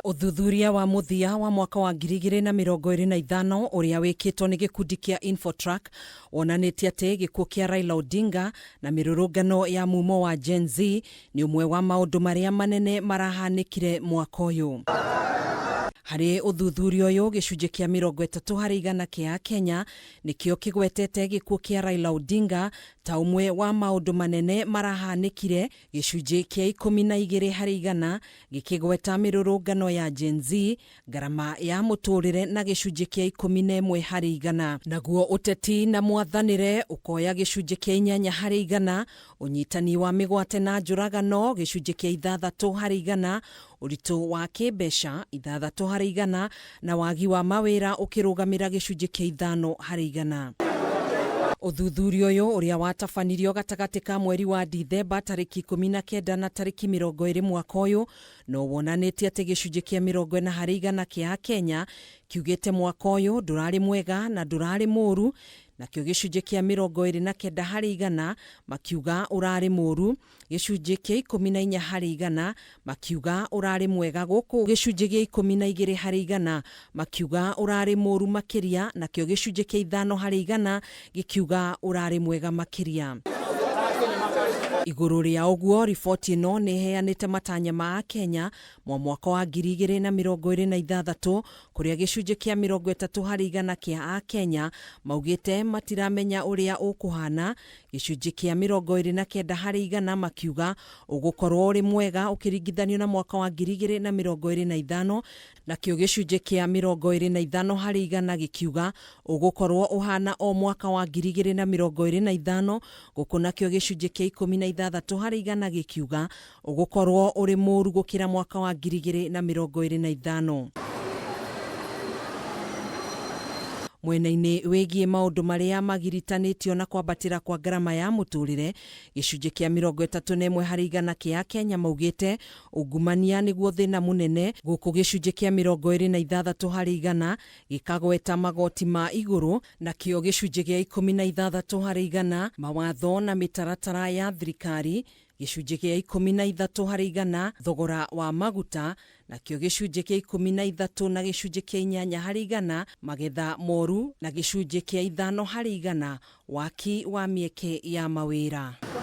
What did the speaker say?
Ũthuthuria wa mũthia wa mwaka wa 2025 ũrĩa wĩkĩtwo nĩ gĩkundi kĩa Infotrack wonanĩtie atĩ gĩkuũ kĩa Raila Odinga na mĩrũrũngano ya mumo wa Gen Z nĩ ũmwe wa maũndũ marĩa manene marahanĩkire mwaka ũyũ. Harĩ ũthuthuria ũyũ, gĩcunjĩ kĩa 30% kĩa Akenya nĩkĩo kĩgwetete gĩkuũ kĩa Raila Odinga ta ũmwe wa maũndũ manene marahanĩkire, gĩcunjĩ kĩa 12% gĩkĩgweta mĩrũrũngano ya Gen Z, ngarama ya mũtũrĩre na gĩcunjĩ kĩa 11%. Naguo ũteti na mwathanĩre ũkoya gĩcunjĩ kĩa 8%, ũnyitani wa mĩgwate na njũragano gĩcunjĩ kĩa 6%, ũritũ wa kĩmbeca 6% na wagi wa mawĩra ũkĩrũgamĩra gĩcunjĩ kĩa 5%. Ũthuthuria ũyũ ũrĩa watabanirio gatagatĩ ka mweri wa Dithemba tarĩki 19 na tarĩki 20 mwaka ũyũ no wonanĩtie atĩ gĩcunjĩ kĩa 40% kĩa Akenya kiugĩte mwaka ũyũ ndũrarĩ mwega na ndũrarĩ mũru, nakĩo gĩcunjĩ kĩa 29% makiuga ũrarĩ mũru, gĩcunjĩ kĩa 14% makiuga ũrarĩ mwega, gũkũ gĩcunjĩ gĩa 12% makiuga ũrarĩ mũru makĩria, nakĩo gĩcunjĩ kĩa 5% gĩkiuga ũrarĩ mwega makĩria. Igũrũ rĩa ũguo, riboti ĩno nĩ ĩheanĩte matanya ma Akenya mwa mwaka wa 2026 kũrĩa gĩcunjĩ kĩa 30% kĩa Akenya maugĩte matiramenya ũrĩa ũkũhana, gĩcunjĩ kĩa 29% makiuga ũgũkorwo ũrĩ mwega ũkĩringithanio na mwaka wa 2025, nakĩo gĩcunjĩ kĩa 25% gĩkiuga ũgũkorwo ũhana o mwaka wa 2025, gũkũ nakĩo gĩcunjĩ kĩa 16% gĩkiuga ũgũkorwo ũrĩ mũru gũkĩra mwaka wa 2025. Mwena-inĩ wĩgiĩ maũndũ marĩa magiritanĩtio na kwambatĩra kwa ngarama ya mũtũrĩre, gĩcunjĩ kĩa 31% kĩa Akenya maugĩte ungumania nĩguo thĩna mũnene, gũkũ gĩcunjĩ kĩa 26% gĩkagweta magoti ma igũrũ, nakĩo gĩcunjĩ gĩa 16% mawatho na mĩtaratara ya thirikari, gĩcunjĩ gĩa 13% thogora wa maguta, nakĩo gĩcunjĩ kĩa 13 na gĩcunjĩ kĩa 8% magetha moru, na gĩcunjĩ kĩa 5% waki wa mĩeke ya mawĩra.